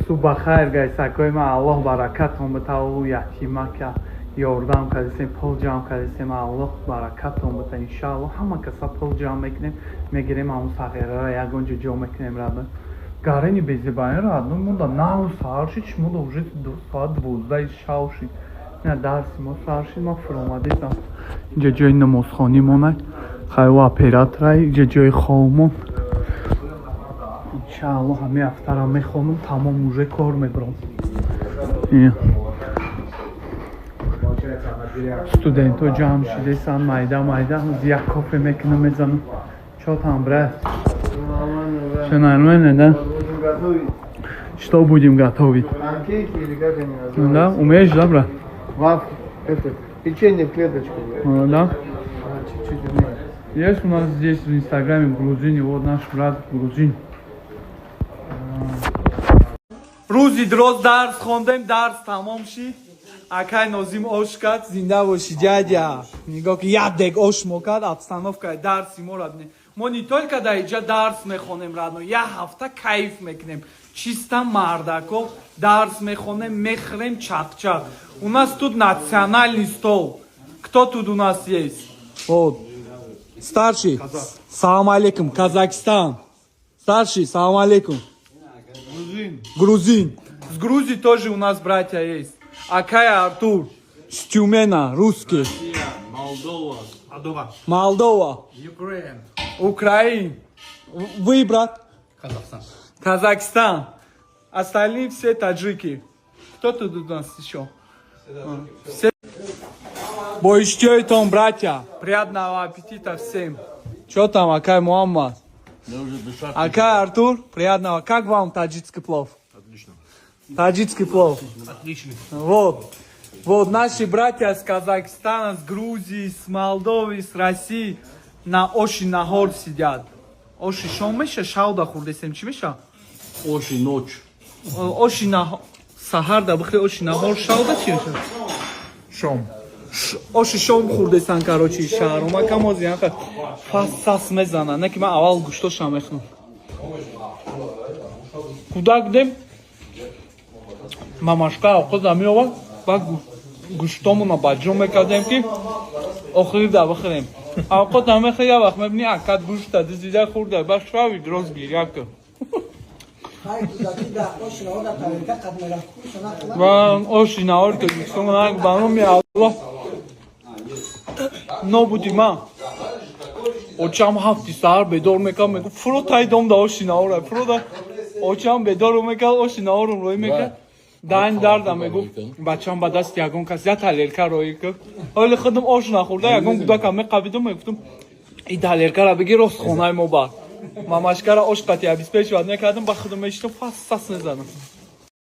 Субҳ бахайр, гайсакои ман, Аллоҳ баракатон бита. У ятимака ёрдам кардесем, пул ҷамъ кардесем, Аллоҳ баракатон бита. Иншааллоҳ, ҳама каса пул ҷамъ мекунем, мегирем, ҳамун сағираро ягон ҷо ҷо мекунем. Родной, гарени безебаин, родной, монда нав саҳар шид, шумода уже соат 12-и шав шид. Ина дарси мо сар шид, ма фуромадесам. Инҷа ҷои намозхонӣ монай, хайва операторай, инҷа ҷои хобмон. Иншааллоҳ, ҳамин ҳафтара мехонам, тамом, уже кор мебарам. Ия. Студентҳо ҷамъ шидесан майда майда, як кофе мекунам, мезанам. Чо там, брат? Всё нормально, да? Будем готовить. Что будем готовить? Панкейки или как они называются? Да, умеешь, да, брат? Вафли. Этот, печенье в клеточку. А, да? А, чуть-чуть умею. Есть у нас здесь в Инстаграме грузини, вот наш брат грузин. Рӯзи дроз дарс хондем, дарс тамом шид. Акай Нозим ош кард, зинда боши, дядя. Нигоҳ ки, як дег ош мо кард, обстановкаи дарси моро бинед. Мо не только дар иҷа дарс мехонем, родной, як ҳафта кайф мекунем. Чисто мардако дарс мехонем, мехӯрем чақчақ. У нас тут национальный стол. Кто тут у нас есть? Вот. Старший, салам алейкум, Казахстан. Старший, салам алейкум. Грузин. Грузин. С Грузии тоже у нас братья есть. Акай Артур. С Тюмена, русский. Молдова. Адова. Молдова. Украина. Украин. Вы, брат? Казахстан. Казахстан. Остальные все таджики. Кто тут у нас еще? А, все. Бо иштиёйтон, братья. Приятного аппетита всем. Что там, акай Муаммад? Я уже дышать. Акай Артур, приятного. Как вам таджикский плов? Отлично. Таджикский плов. Отличный. Вот. Вот наши братья с Казахстана, с Грузии, с Молдовы, с России на оши нахор сидят. Оши шом меша, шавда хурдесем, чӣ меша? Оши ночь. Оши на саҳар да бихӯри, оши нахор шавда чӣ меша? Шом. Оши шом хурдесан, короче, шаҳрома камози яха фас сас мезана. Не ки ман аввал гӯштошам мехӯрам. Кӯдак дем, мамашка овқоза меовард, баъд гӯштомона ба ҷо мекардем, ки охири да бихӯрем. Авқота мехӯри, як вақт мебини, акат гӯшта дизида хӯрда, ба шави дроз гиря кун. Ҳай кӯдаки дар оши наҳор дар тарелка қад мерафт, кӯша нахӯрад. Ва оши наҳор Тоҷикистон ба номи Аллоҳ нобуди ман. Очам 7-и саҳар бедор мекард, мегуфт: «Фуро тай дом да оши наҳора фуро». Очам бедору мекард, оши наҳорум роӣ мекард. Даҳни дарда мегуфт: «Бачам, ба дасти ягон кас як талерка роӣ кун». Ҳоли худам ош нахӯрда, ягон кӯдакам меқабидум, мегуфтум: «И талеркара бигир, рост хонаи мо бар». Мамашкара ош қати обеспечивать мекардам, ба худам мешитам, фас сас мезанам.